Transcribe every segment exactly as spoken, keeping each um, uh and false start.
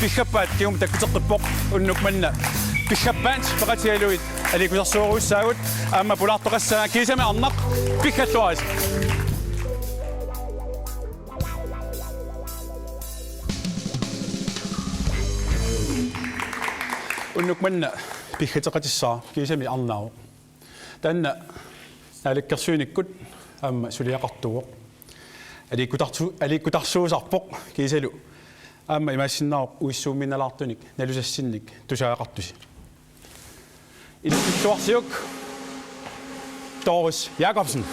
Piffissap kingumut takkuteqqippoq, unnuk manna Piffissap peqatigalugit aliikkusersuuteqartussaagut, aamma pulaartoqassaanga kiisami arnaq Piffissap. Unnuk manna Piffissap peqatissara kiisami arnaavoq. Taanna naalakkersuinikkut aamma suliaqartuuvoq. Aliikkutarsu-, aliikkutarsuusarpoq kiisalu aamma imaassinnaavoq uissuummiinnalaartunik nalusassinnik tusagaqartusi. Illuatungaasiuk Doris Jakobsen.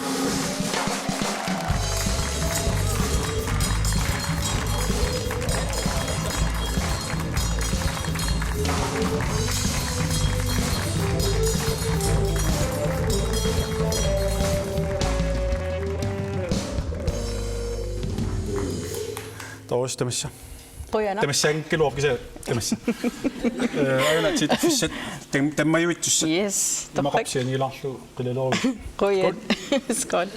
Doris, tamassa. Qujanaq. Tamassaanngikkaluarpoq kisianni tamassa. Eh, aana tiittarfissat tam-, tammajuitsussat. Yes, torrak. Imaqarsianilaarlu qilalerlu. Qujan. Skål. Skål.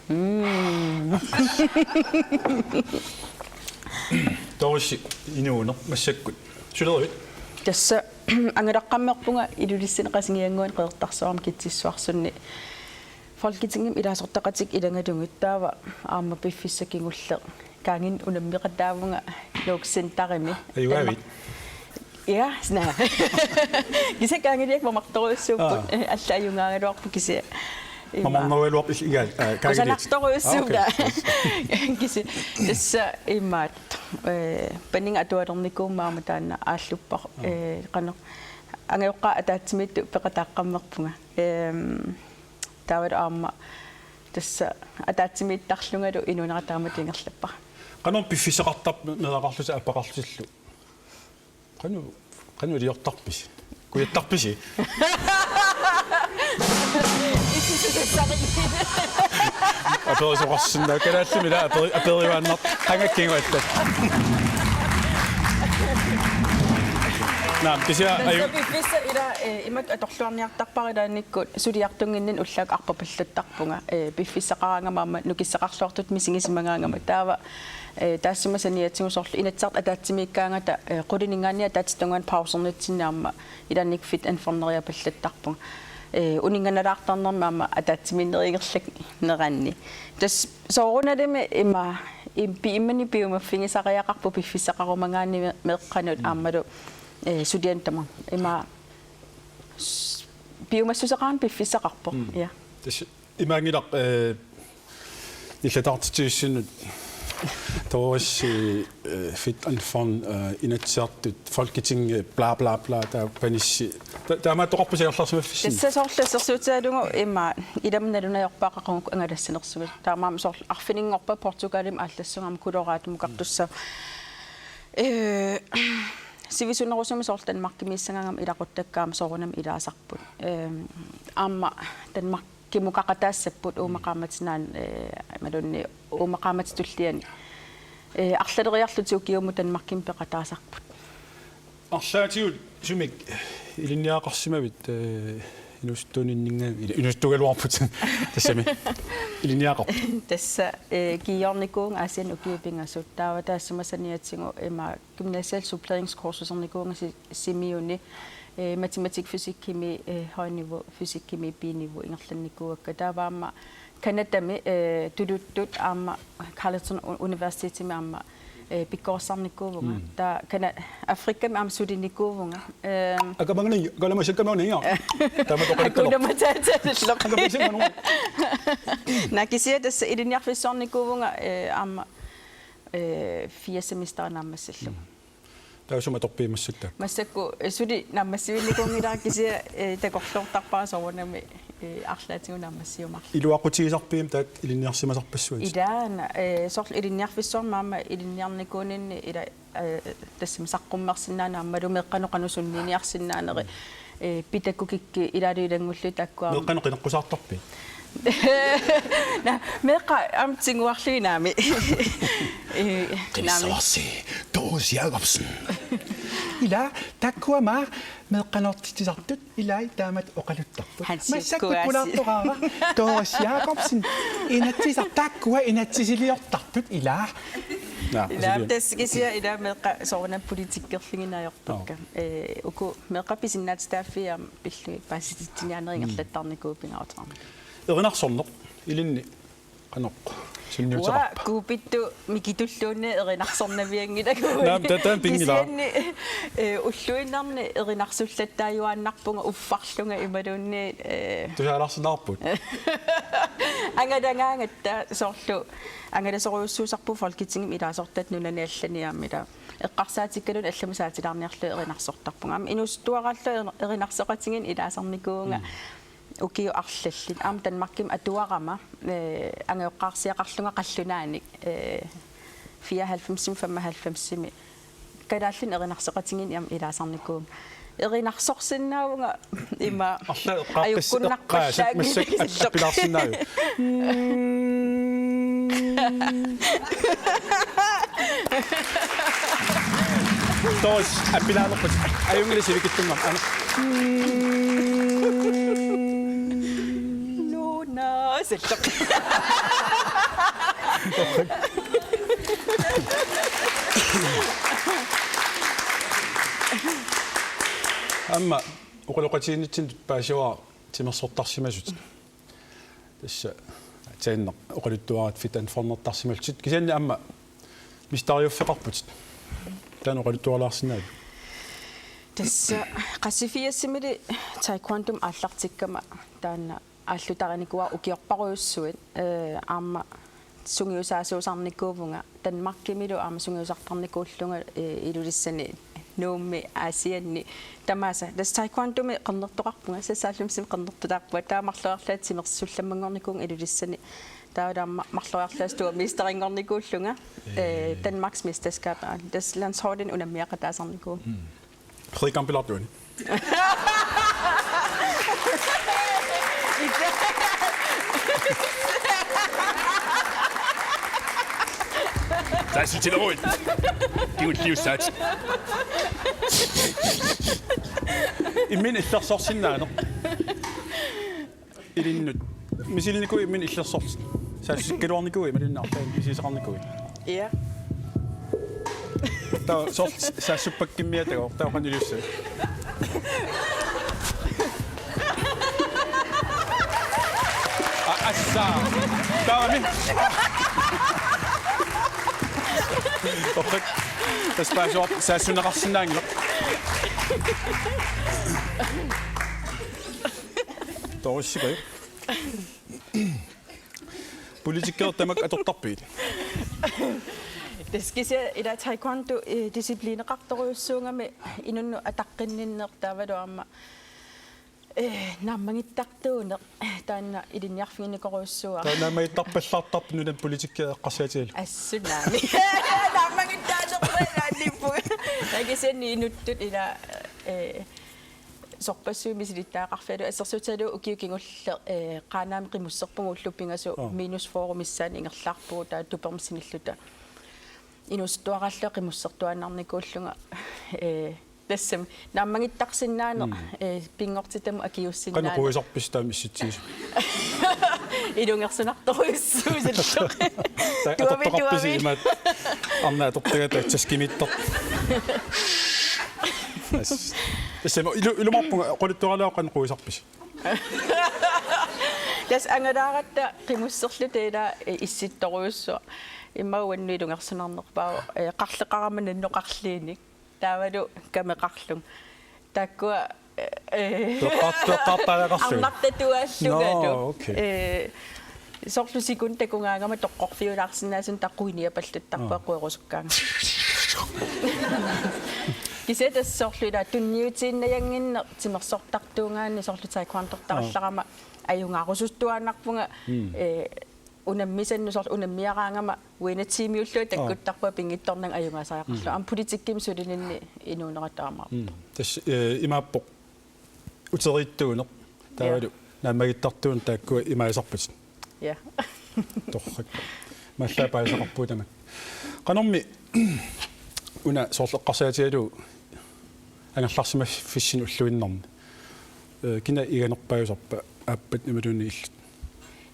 Mm. Doris inuuneq massakkut. Suleruit? Tassa angalaqqammerpunga Ilulissani Qasigiannguani Qeqertarsuarmi Kitsissuarsunni. Folketingimi ilaasortaqatikka ilagalugit taava aamma piffissap kingulleq. Kaanginnaq unammeqataavunga Nuuk Centerimi. Ajugaavit? Ja, sna. Kisianni kaangiliakka mamartorujussuupput. Aa. Alla ajugaagaluarpoq kisianni. Ima. Mamarnerugaluarpoq is-, iga, aa, kaangiliakka. Kusanartorujussuuvoq. Aa, okay. Kisi-, tassa imaattoq. Eh, paniga atualernikuummat aamma taanna aalluppara. Aa. Eh, qanoq. Angajoqqaat ataatsimiittut peqataaqqammerpunga. Ehm, taavalu aamma tassa ataatsimiittarlungalu inuunera taamatut ingerlappara. Qanoq piffissaqartarpit meeraqarlutit aappaqarlutillu? Qanoq, qanoq iliortarpisi? Kujattarpisi? Aperisoqarsinnaavoq kalaallimik ila aperi-, aperiuaannartoq qanga kinguaattat. Naamik, kisianni aju- Tassa piffissaq ila, eh, imatut atorluarniartarpara ilaannikkut suliartunnginninni ullaakkut arpapallattarpunga, eh, piffissaqaraangama aamma nukissaqarluartutut misigisimagaangama. Taava, eh, taassuma saniatigut soorlu Inatsisartut ataatsimiikkaangata, eh, qulininngaanniit ataatsip tungaanut pausernitsinni aamma ilaannikkut Fit and Fun-eriapallattarpunga. Eh, uninnganalaartarnermi aamma ataatsimiinnerit ingerlanneranni. Tassa soorunalimi ima, im-, pi-, immini piumaffigisariaqarpoq piffissaqarumagaanni me-, meeqqanut aammalu, eh, sulianut tamarmut. Ima s-, piumassuseqarami piffissaqarpoq. Mm. Ja. Tassa imaanngilaq, eh, nillataartitsivissinnut Doris, eh, Fit and Fun, eh, Inatsisartut, Folketing, eh, bla, bla, bla, taava panissi. Ta-, taamaattoqarpoq ingerlarsimaffissinni. Tassa soorlu assersuutigalugu ima ilami nalunajorpara qaqugukku angalassanersugut. Taamaammat soorlu arfininngorpat Portugalimi aallassunga aamma Coloradomukartussaq. Eh, sivisunerusumik soorlu Danmarkimiissagaangama ilaquttakka aamma soorunami ilaasarput. Eh, aamma Danmark- Kimukaqqataassapput uuma qaammatip naani, eh, imaluunniit uuma qaammatip tulliani. Eh, arlaleriarlutik ukiumut Danmarkimi peqataasarput. Arlaatigut sumik ilinniagaqarsimavit, eh, inuusuttuuninninngaanniit, ili-, inuusuttuugaluarput tassami. Ilinniagaqarpit? Tassa, eh, GU-rnikuuvunga Aasianni ukiut pingasut. Taava taassuma saniatigut ima gymnasial suppleringskursusernikuuvunga Si-, Simiuni, eh, matematik, fysik, kemi, eh, højniveau, fysik, kemi, B-niveau ingerlannikuuakka. Taava aamma Canadami, eh, tuluttut aamma Carleton U-, Universitetimi aamma, eh, pikkorissarnikuuvunga. Mm. Taava Cana-, Afrikami aamma sulinikuuvunga. Ehm, Akamangani, kalamasakkamani, ja. Taama toqalikkalor. Akunamataatsaallugu. Akamangani. Naa kisianni tassa ilinniarfissuarnikuuvunga, eh, aamma, eh, fire semester naammassillugu. Mm. Taava sumut atorpit massakkut? Massakkut, eh, suli naammassivinnikuunngilara kisianni, eh, takorloortarpara soorunami, eh, arlaatigut naammassiumaarlugu. Iluaqutigisarpigit taakku ilinniarsimasarpassuit? Ilaana, eh, soorlu ilinniarfissuarmi aamma ilinniarnikuuninni ila, eh, tassami saqqummersinnaaneq aammalu meeqqanut qanoq sunniiniarsinnaaneri, eh, pædagogikki ilaalu ilanngullugu taakku aamma. Meeqqanut qineqqusaartarpit? Naa, meeqqat aamma tiguarlugit naamik. Eh, naamik. Qinissavarsi, Doris Jakobsen. Ila, taakkua meeqqanortitsisartut, ilai taamatut oqaluttarput. Hans Massakkut Jukuaasi. Pulaartoraara, Doris Jakobsen, inatsisar-, taakkua inatsisiliortartut, ila. Naa, ila, asuli. Tassa kisianni ila meeqqat soorunami politikkerfigineq ajorpakka. Joo. Eh, uku meeqqat pisinnaatitaaffii aamma pillugit paasititsiniaaneq ingerlattarnikuuvoq pingaaruteqarmat. Erinarsorneq, ilinni qanoq sunniuteqarpa? Uanga kuupittut mikitulluunniit erinarsornavianngilagut. Naamik, ta-, taanna pinngilaa. Kisianni, eh, ulluinnarni erinarsullattaajuaannarpunga uffarlunga imaluunniit, eh, tusaalarsinnaarput. Angalagaangatta soorlu angalasorujussuusarpugut Folketingimi ilaasortat nunani allani aamma ila. Eqqarsaatikkaluunniit allamik saatilaarniarlugit erinarsortarpunga. Aamma inuusuttuaraalluta eri-, erinarsoqatigiinneq ilaasarnikuuvunga. Mm. Ukiut arlallit. Aamma Danmarkimi atuarama, eh, angajoqqaarsiaqarlunga qallunaanik, eh, fireoghalvfemsimi, femoghalvfemsimi. Kalaallit erinarsoqatigiinneq aamma ilaasarnikuuvunga. Erinarsorsinnaavunga ima. Arlaat eqqaaqqis-, ajukkunnarpallaanngilaq eqqaasat massakkut ap-, appilaarsinnaaviuk? Doris, appilaalerput. Ajunngilaq sivikitsunnguamik. Ana. Nuuna, salloq. Aamma oqaloqatigiinnitsinnut paasivara timersortarsimasut. Tassa aatsaannaq oqaluttuaratsigit anfernartarsimallutit. Kisianni aamma mistariuffeqarputit. Taanna oqaluttualaarsinnaaviuk? Tassa qassit firsimili taekwondomik aallartikkama taanna aallutarinikuuara ukiorparujussuit, eh, aamma sungiusaasuusarnikuuvunga Danmarkimilu aamma sungiusartarnikuullunga, eh, Ilulissani Nuummi Aasianni tamaasa. Tassa taekwondomik qernertoqarpunga, seksoghalvfemsimi qernertutaarpunga, taava marloriarlunga timersullammanngornikuuvunga Ilulissani. Taava aamma marloriarlunga stormesterinngornikuullunga, eh, Danmarks mesterskab, tassa landsholdini unammiaqataasarnikuuvunga. Mm. Fredrik Gampelartuani. Saassutsileruit. Kingulliussaat. Imminut illersorsinnaaneq. Ilinnut. Misilinikuuit imminut illersorlutit. Saassussikkaluarnikuuit imaluunniit arlaannik misigisaqarnikuuit. Ja. Taava soorlu saassuppakka immiatagooq, taava qanoq iliussavit? A-, assa. Taavami. Torrak. Tassa paasivarput saassunneqarsinnaanngilaq. Doris, sipajuk. Politikerit tamakku atortarpigit? Tassa kisianni ila taekwondo, eh, disciplineqartorujussuugami inunnut ataqqinninneq taavalu aamma, eh, naammagittartuuneq taanna ilinniarfiginikorujussuuara. Taava naammagittarpallaartarpit nunami politikerit eqqarsaatigalugu? Assut naamik. Naammagittarnerpallaanniippugut. Taava kisianni inuttut ila, eh, sorpassuit misilittagaqarfigalugit assersuutigalugu ukiut kingulleq, eh, Qaanaami qimusserpunga ullut pingasut. Aa. Minus fyrre missaani ingerlaarpugut, taava tupermik sinilluta. Inuusuttuaraalluta qimussertuaannarnikuullunga, eh, tassami naammagittarsinnaaneq, mm, eh, pinngortitamut akiuussinnaaneq. Qanoq quisaarpisi taama issitsigisumik? Ilungersunartorujussuusillugu. Taava tuami, atortoqarpisi tuami. Imaattoq arnat atortagaat taava taskimiittoq. As. Tassami ilu-, ilumoorpunga, oqaluttuaraluarukku qanoq quisaarpisi? Tassa angalaaratta qimusserluta ila, eh, issittorujussuaq. Immaqa uannut ilungersunarnerpaavoq, eh, qarleqarama nannoqarliinik. Taavalu kameqarlunga. Taakkua, eh, peqqar-, peqqartariaqarlugit. Arnartatuaallungalu. Nå, okay. Eh, soorlu sekundit takugaangama toqqorfiulaarsinnaasunik taava quiniapallattarpunga. Aa. Querusukkaangama. Kisianni tassa soorlu ila tunniutiinnajannginneq timersortartuugaanni soorlu taekwondortarallarama. Aa. Ajugaarusuuttuaannarpunga, mm, eh, unammisannut soorlu unammiaraangama uinga tiimiullugu, aa, takkuttarpunga pinngitsoornanga ajugaasariaqarlunga. Mm. Aamma politikkimi sulininni inuunera taamaappoq. Mm. Tassa, eh, imaappoq uteriittuuneq. Taavalu, ja, naammagittartuuneq taakkua imaasarpatit. Ja. Torrak. Imaallaat paasisaqarpugut tamakku. Qanormi una soorlu eqqarsaatigalugu Angerlarsimaffissinni ulluinnarni. Ee, kina iganerpaajusarpa aappat imaluunniit illit?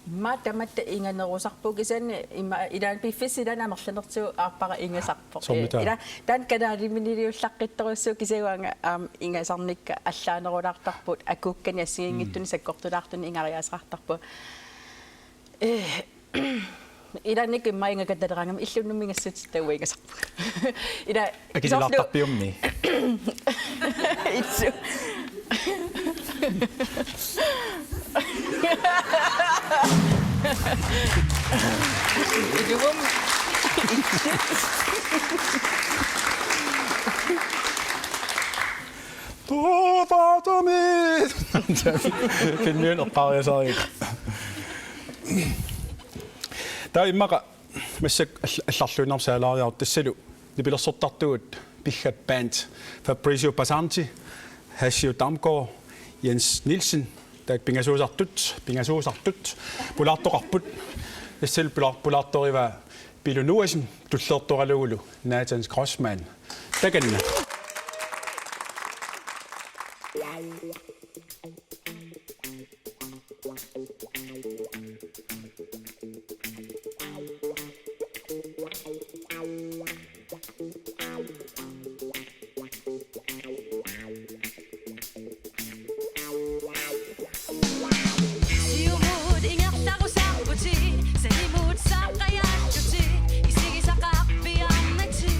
Immaqa tamatta iganerusarpugut kisianni ima ilaanni piffissap ilaanni amerlanertigut aappara igasarpoq. Soormitaava? Ee, ila taanna kanaaliminiliullaqqittorujussuuvoq kisianni uanga aamma igasarnikka allaanerulaartarput akuukkani assigiinngitsunik sakkortulaartunik igariaaseqartarpugut. Ee, ilaannikkut immaqa igakattaleraangama illunnummigassutsit taava igasarpugut. Ila soorlu Akililaartarpiummi. Itsu. Ilumut. Itsu. Tuutaatumi! Filmiun eqqaariasaarigit. Taava immaqa massakkut all-, allarluinnarmik saalaariarutta tassalu nipilersortartugut Piffissap band Fabrizio Passanti, Hassio Damgaard, Jens Nielsen, taakku pingasuusartut, pingasuusartut, pulaartoqarput, tassalu pulaar-, pulaartorivaa Pilu Noasen, tulliuttoralugulu Nathan Kreutzmann. Takanna. Siumut ingerlarusarputit, salimut saqqajaallutit, isigisaqarpiarnatit.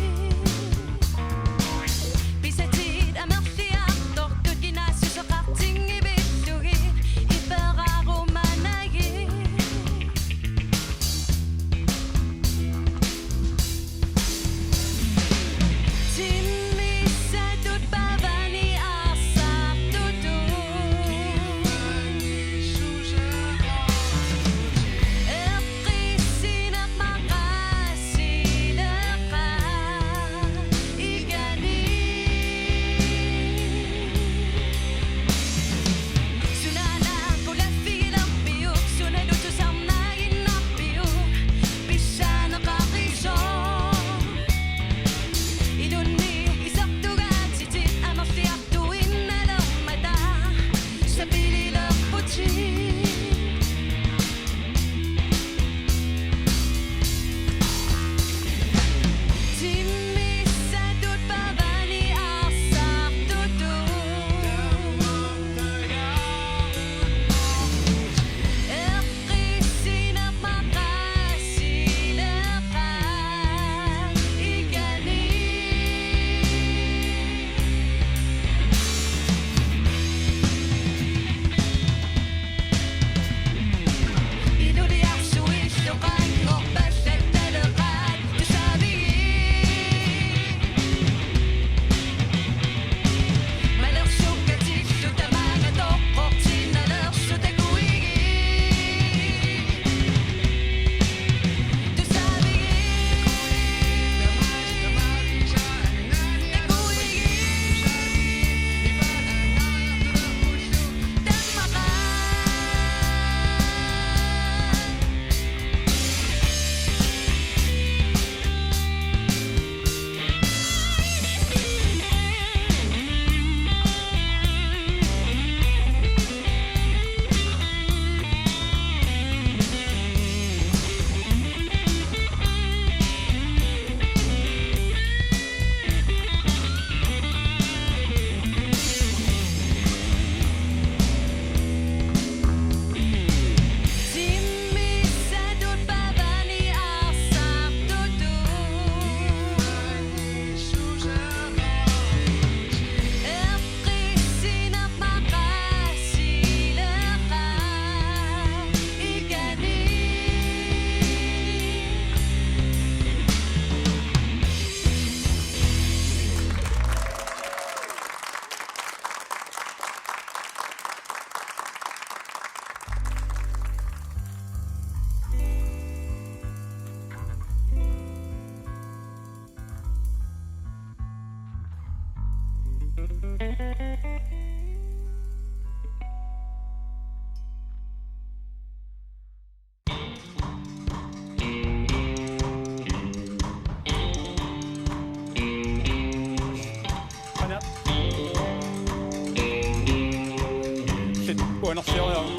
Uinnarsioriarama.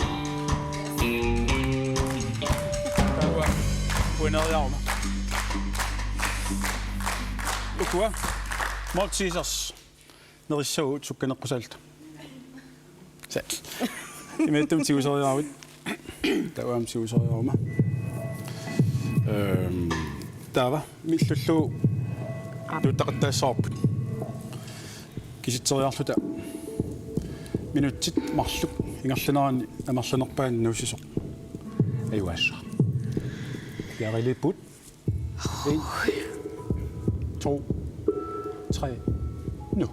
Taava uinnariarama. Ukua. Maltesers. Nerissagut sukkaneqqusaalluta. Sat. Imaattumik tigusoriaruit. Taava aamma tigusoriarama. Ehm, taava millullu nuuttaqattaassavarput. Kisitseriarluta minutsit marluk ingerlaneranni amerlanerpaani nuussisoq. Ajugaassaaq. Piareerpugut. En, to, tre, nu.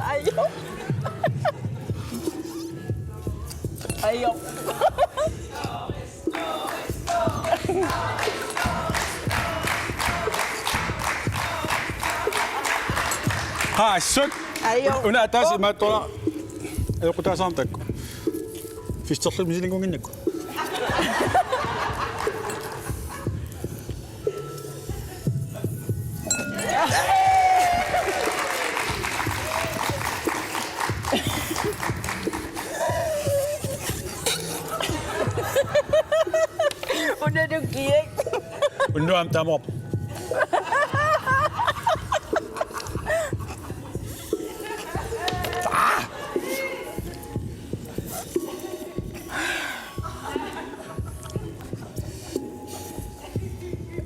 Ajo. Ajo. Qaa, assut. Ajo. Una ataaseq imaattoq. Ajoqutaasarnaq taakku. Fisterlugit misilinngunnginnakku. Una nukiak. Unnuam tamop.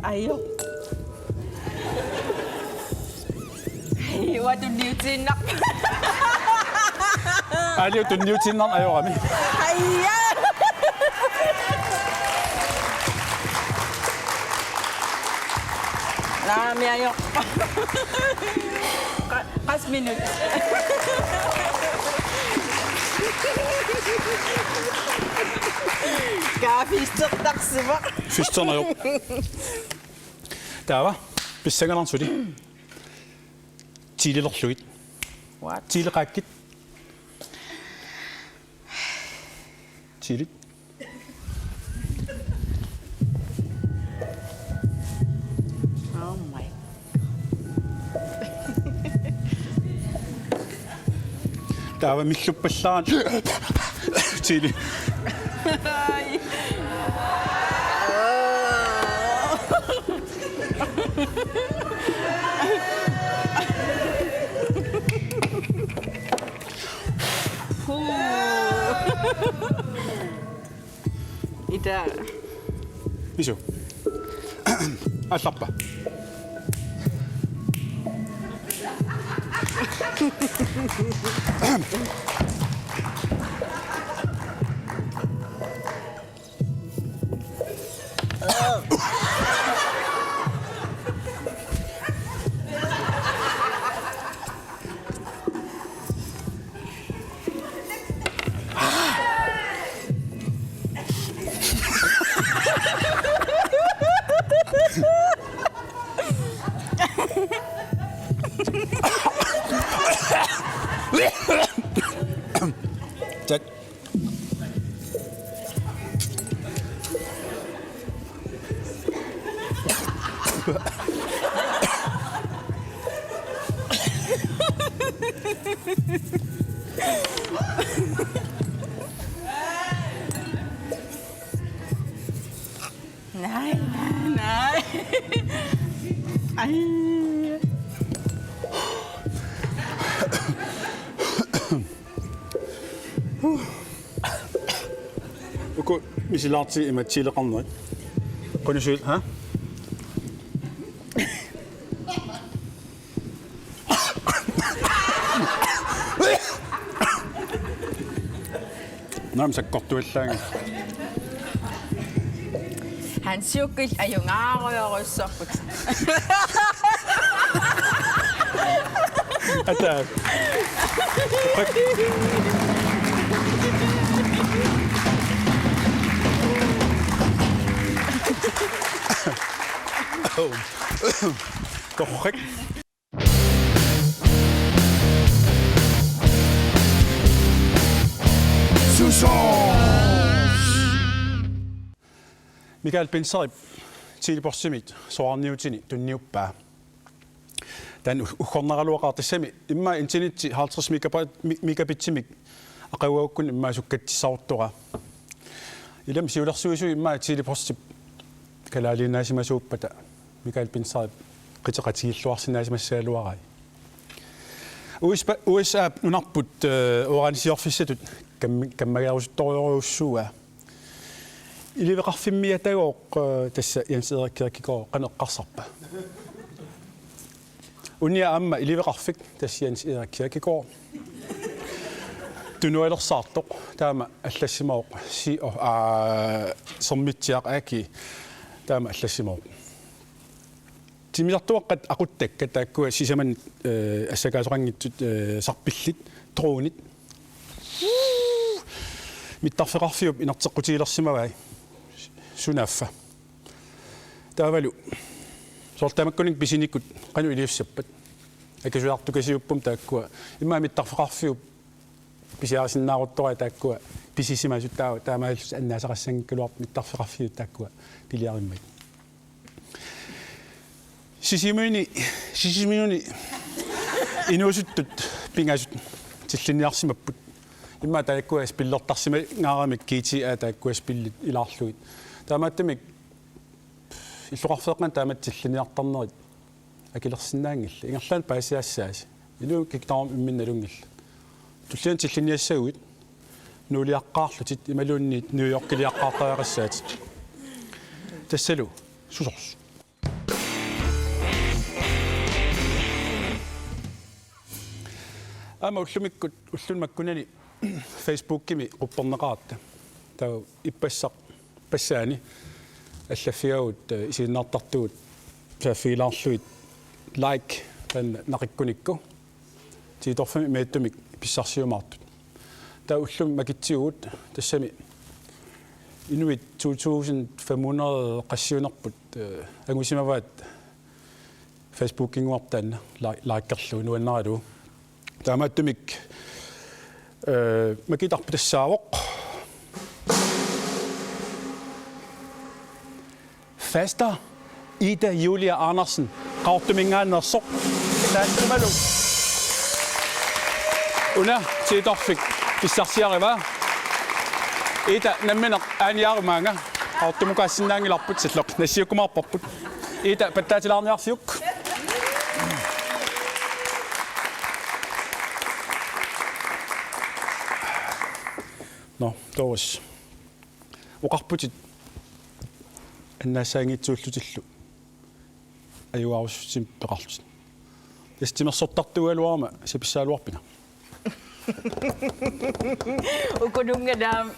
Ajo. Hej, uanga tunniutiinnarpara. Ajo, tunniutiinnarneq ajorami. Aja. Naamik, ajo. Qa-, qassit minut. Kaaffiistertarsivoq. Fisternerup. Taava, pissanganarpoq suli. Tiililerlugit. What? Tiileqaakkit. Tiilit. Oh my. Taava milluppallaarami. Tiili. Ai. Puu. Ita. Isu. Aallarpa. Check. Nej, nej, nej. Ej. Uku misilaartigit imatsiileqarnerit. Qunusui, ha? Naamik sakkortuallaanngilaq. Hansiukkut ajugaarujorujussuarput. Ata. Torrak. Mikael Binzerip Tele-Postimi soraarniutini tunniuppaa. Taanna u-, uggornaraluaqaaq, tassami immaqa internetsi halvtreds megabit-, mi-, megabitsimik aqaguagukkuni immaqa sukkatsissaartoraa. Ilami siulersuisui immaqa Tele-Postip kalaaliinnaassimasuuppata Mikael Binzerip qiteqatigilluarsinnaasimassagaluarai. U S A, U S A-p nunarput, eh, uranisiorfissatut kam-, kammagerusuttorujussuuaa. Iliveqarfimmiatagooq, eh, tassa Jens Erik Kirkegaard, qanoq eqqarsarpa? Unia aamma iliveqarfik, tassa Jens Erik Kirkegaard. Tunualersaartoq, taama allassimavoq, si-, oh, aa, Sermitsiaq Aki, taama allassimavoq. Timmisartuaqqat aquttakkat taakkua sisamanit, eh, assakaasoqanngitsut, eh, sarpillit, dronit. Mittarfeqarfiup inerteqqutigilersimavai. Sunaaffa. Taavalu. Soorlu tamakkuninnga pisinikkut qanoq iliussappat? Akisuartukasiupput taakkua. Immaqa mittarfeqarfiup pisiarisinnaaruttorai taakkua pisisimasut, taa-, taamaalillutik annaasaqassanngikkaluarput mittarfeqarfiit taakkua piliarimmagit. Sisimiuni, Sisimiuni inuusuttut pingasut tillinniarsimapput. Immaqa taakkua spillertarsimangaaramik G T A taakkua spillit ilaarlugit. Taamaattumik illoqarfeeqqani taamatut tillinniartarnerit akilersinnaanngillat. Ingerlaannaq paasisaassaasi. Inuit kikkuunermut imminnut nalunngillat. Tulliani tillinniassaguit, Nuuliaqqaarlutit imaluunniit New Yorkiliaqqaartariaqassaatit. Tassalu susorsuk. Aamma ullumikkut, ulluni makkunani Facebookimi qupperneqaratta. Taava ippassaq passaani allaffigaavut, eh, isiginnaartartugut saaffigilaarlugit like taanna naqikkunikku. Tiitorfimmi imaattumik pissarsiumaartut. Taava ullumi makitsigugut tassami inuit to tusind fem hundrede qassiunerput, eh, angusimavaat Facebookinnguartaanna la-, likerlugu nuannaralugu. Taamaattumik, eh, makitarput tassaavoq. Faster Ida Julia Andersen, Qaqortuminngaanneersoq. Taannalu. Una tiitorfik pissarsiarivaa. Ida nammineq aaniarumaanga. Qaqortumukaasinnaanngilarput, salloq nassiukkumaarparput. Ida pattaatilaarniarsiuk. Nå, Doris. Oqarputit annaassaanngitsuullutillu ajugaarussutsiminnik peqarlutit. Tassa timersortartuugaluaruma sapissagaluarpinga? Ukununnga naamik.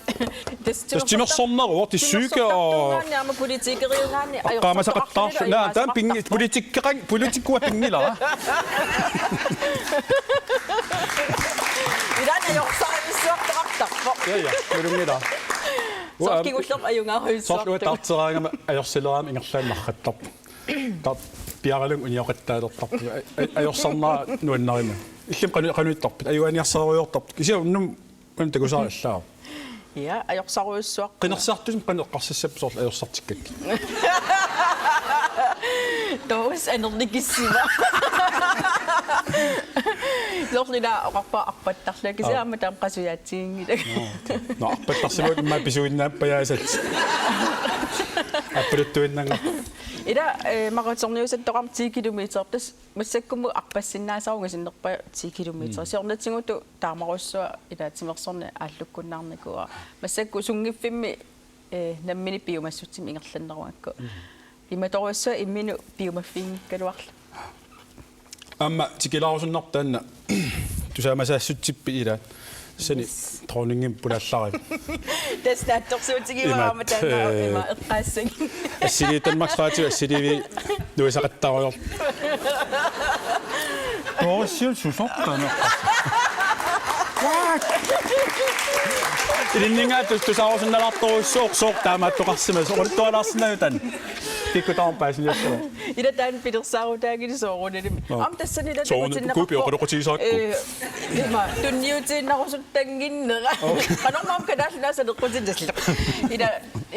Tassa timersorneruvoq, det er psyke og timersortartuugaanni aamma politikeriugaanni. Oqqaamasaqattaarlu. Naa, taanna pingi-, politikkeqan-, politikkua pinngilara. Ilaanni ajorsarujussuartoqartarpoq. Ja, ja, nalunngilaq. Soorlu kingullermik ajugaarujussuartoq. Soorlu uanga taarteraangama ajorsileraangama ingerlaannaq narrattarpoq. Taava piaralunga unioqattaalertarpoq. Aj-, aj-, ajorsarnera nuannarima. Illimmi qanu-, qanuittarpit. Ajugaaniarsariuartarpit. Kisianni unnuk qanoq takusarillaa. Ja, ajorsarujussuaq. Qinersisartusimik qanoq eqqarsassappit soorlu ajorsartikkakkit? Doris anernikissiva. Soorlu ila oqarpa arpattarlunga kisianni aamma taama qasujaatsiginngilanga. Nå, okay. Nå, arpattarsimagutta immaqa pisuinnaappajaasallutit. Appaluttuinnannga. Ila, eh, Marutserniusattoqarmat ti kilometer tassa massakkumut arpassinnaasarunga sinnerpa ti kilometer. Mm. Siornatigut taamarsuaq ila timersorneq aallukkunnaarnikuuara. Massakkut sunngiffimmi, eh, nammineq piumassutsimik ingerlannerugakku. Mm. Imatorujussuaq imminut piumaffiginngikkaluarlunga. Aamma tikilaarusunnarpoq taanna tusaamassaassutsippit ilaat. Tassani, yes, dronningimik pulaallarit. Tassa naatsorsuutigivarama. Imaat, taanna, eh, ima eqqaassagit. Assiliivi Danmarks Radio, assiliivi nuisaqattaarujoorpoq. Doris, siulleq susoq taanna. What? Ilinninngaanniit tus-, tusaarusunnaartorujussuuvoq sooq taamaattoqarsimasoq. Oqaluttualaarsinnaavutit taanna. Kikkut tamarmik paasiniassavaat. Ila taanna pilersaarutaanngilaq soorunalimi. Joo. Aamma tassani ila soorunalimi takutinneqarpoq. Kuupi oqaloqatigisarakkit. Eh, ima, tunniutiinnarusuttanngimmat. Okay. Qanormi aamma Kalaallit Nunaat saneqqutinnassallugu. Ila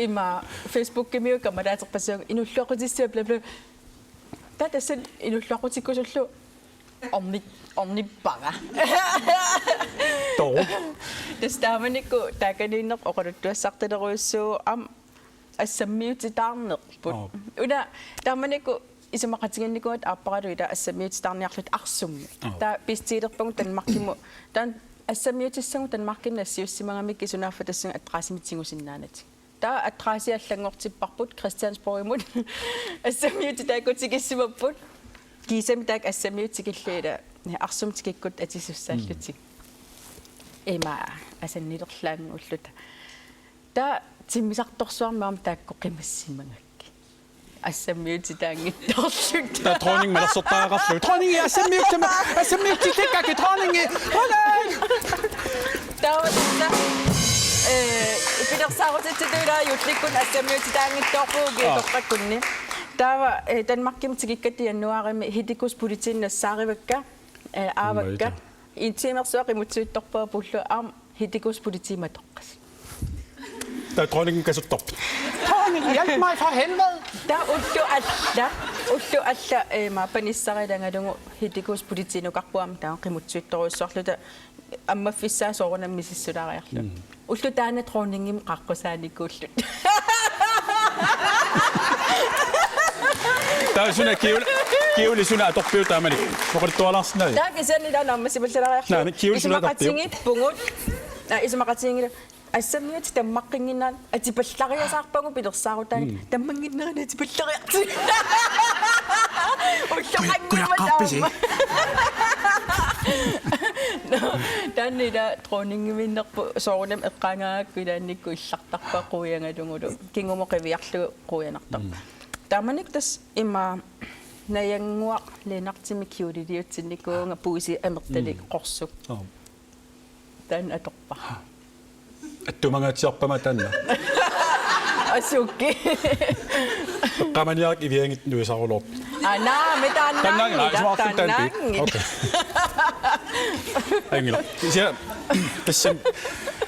ima Facebookimiut kammalaaterpassuit inuulluaqqutissavit bla bla. Taava tassani inuulluaqqutikkusullugu orni-, ornippara. Too. Tassa taamanikkut taakaniinneq oqaluttuassartalerujussuuvoq aamma assammiutitaarnerput. Aap. Una taamanikkut isumaqatigiinnikuugatta aapparalu ila assammiutitaarniarluta Arsummi. Aap. Taava bestillerpagut Danmarkimut. Taanna assammiutissagut Danmarkimi nassiussimagamikkit sunaaffa tassunga adressimik tigusinnaanatik. Taava adressi allanngortipparput Christiansborgimut. Assammiutit taakku tikissimapput. Kiisami taakku assammiutit tikilluta. Arsummi tikikkutta atisussaallutik. Mm. Ima asannilerlaannguulluta. Taava timmisartorsuarmi aamma taakku qimassimagakkit. Assammiutitaanngitsoorluta. Taava dronning malersortariaqarlugu. Dronning assammiuttama, assammiutitsikkakkit dronningi. Dronning! Taava tassa, eh, pilersaarutitsitut ilaa juullikkut assammiutitaanngitsoorpugut. Aa. Geeteqqakkunni. Taava, eh, Danmarkimut tikikkatta januaarimi hitikuusut politiinut nassaarivakka, eh, aavakka. Maita. En timersuaq qimuttuuttorpaa puullu aamma hitikuusut politiit matoqqasut. Taava dronningi kasertorput. Dronning, hjælp mig for helvede! Taava ullut alla, ullut alla, eh, ima panissarilaangalugu hitikuusut politiinukarput aamma taava qimuttuuttorujussuarluta ammaffissaa soorunami misissulaariarluta. Mm. Ulloq taanna dronningimut qaqqusaanikuulluta. Taava suna Kiul-, Kiuli suna atorpiuk taamani? Oqaluttualaarsinnaaviuk? Taava kisianni taanna ammassimallalaariarlugu. Naamik, Kiuli suna atorpiuk? Isumaqatigiippugut. Aa, isumaqatigiinngillat. Assammiutit tammaqqinnginneranni atipallariasaarpagut pilersaarutaanni. Mm. Tammannginnerani atipallariartigu. Ulloqanngimmat kujaqqaarpisi? Taama. Nå, taanna ila dronningimiinnerput soorunami eqqaagaangakku ilaannikkut illartarpaa quiangalugulu. Kingumut qiviarlugu quianartarpoq. Mm. Taamanikkut tassa ima Najannguaq Lennartimik Kiuliliutsinnikuuvunga puisi amertalik qorsuk. Aap. Taanna atorpara. Attumangaatsiarpama taanna. Asuki. Qamaniarik iviangit nuisarulorpit. Aa, naamik, taannaanngilaq, taannaanngilaq, isumaqarfik taanna. Taannaanngilaq. Okay. Anngilaq. Kisianni tassami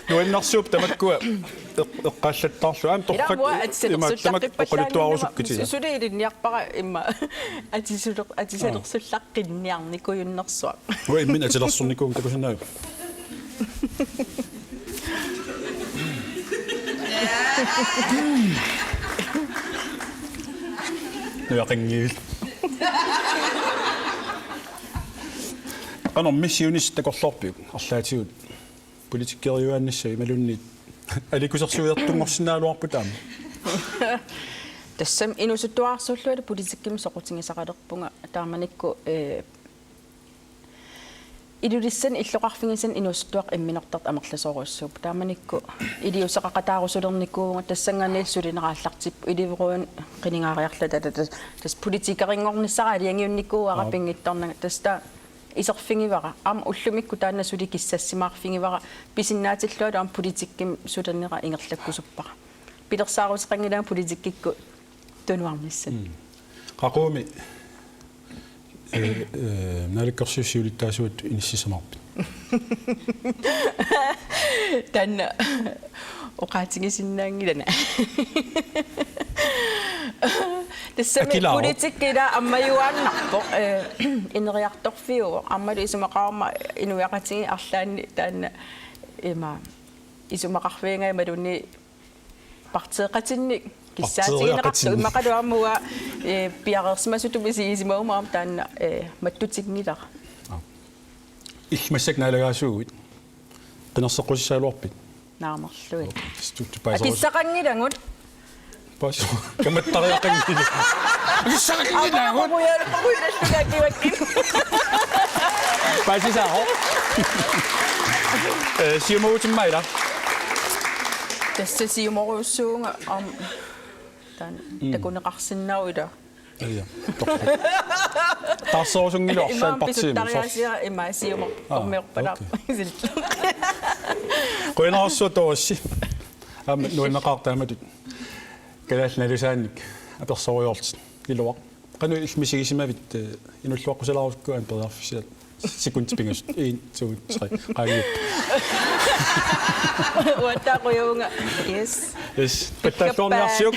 nuannersuupput tamakkua eq-, eqqaallattaarlugu. Aamma ilaa, torrak-, uanga ima tamakku atisalersullaqqippallaannginnama oqaluttuarusukkutsigit. Su-, suli ilinniarpara ima atisaler-, aa, atisalersullaqqinniarnikujunnersuaq. Uanga imminut atilersornikuuvunga, takusinnaaviuk? Nujaqanngivil. Qanormi siunissaq takorloorpiuk arlaatigut? Politikkeriuaannassaaq imaluunniit aliikkusersuiartunngorsinnaagaluarput aamma. Tassami inuusuttuararsuulluta politikkimi soqutigisaqalerpunga taamanikkut, eh, Ilulissani illoqarfigisani inuusuttuaqqat imminortartut amerlasoorujussuupput. Taamanikkut iliuuseqaqataarusulernikuuvunga tassanngaanniillu sulineq aallartippoq iliveruan qinigaariarluta tassa, tassa politikerinngornissara aalajangiunnikuuara. Aap. Pinngitsoornanga tassa taava iserfigivara. Aamma ullumikkut taanna suli kissassimaarfigivara. Pisinnaatillualu aamma politikkimi sulinera ingerlakkusuppara. Pilersaaruteqanngilagut politikkikkut tunuarnissat. Mm. Qaquguumi, eh, eh, naalakkersuisut siulittaasuat inissisimaarpit? Taanna oqaatigisinnaanngilanga. Tassami akilaaru. Politikki ila ammajuaannarpoq, eh, ineriartorfiuvoq, aammalu isumaqarama inuiaqatigiit arlaanni taanna ima isumaqarfigiga imaluunniit partiiqatinnik kissaatigineqartoq. Partiiqatinnik. Immaqalu aamma uanga, eh, piareersimasutut misigisimaguma aamma taanna, eh, mattutinngilara. Aa. Illit massakkut naalagaasuuguit. Qinerseqqusissagaluarpit? Naamerlugit. Stu-, tu-, paasarus-. Akissaqanngilagut. Paas-, kamattariaqanngilaq. Akissaqanngilagut. Aamma pujualu pujualu kivakki. Paasisaavoq. Eh, siumut timmaila. Tassa siumorujussuuvunga aamma taanna. Mm. Takuneqarsinnaavoq ila. Ja. Taarserusunngilagut arlaat partiimi. Immaqa pisuttariaasiaq ima siumut. Aa, tormiorpalaarpoq. Okay. Sillu. Qujanarsuaq Doris. Aamma nuanneqaaq taamatut. Kalaallit nalusaannik apersorujoorlutit. Iluaq. Qanoq illit misigisimavit, eh, inuulluaqqusilaarusukku aamma periarfissiat. Sekundit pingasut. En, to, tre. Qaangiuppat? Uattaaq qujavugut. Yes. Yes. Pattaarluarniarsiuk.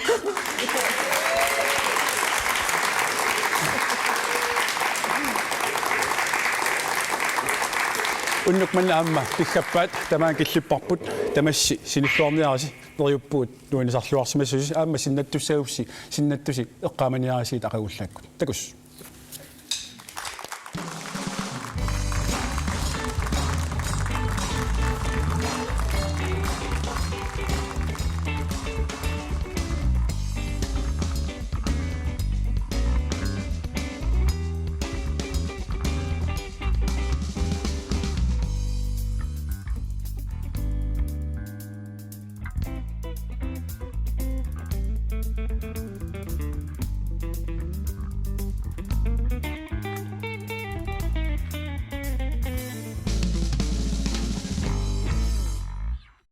Unnuk manna aamma piggappaat, tamaanga killipparput, tamassi sinilluarniarisi, neriuppugut nuannisarluarsimassusi, aamma sinnattussagussi, sinnattusi eqqaamaniarisigit aqagullaakkut. Takuss.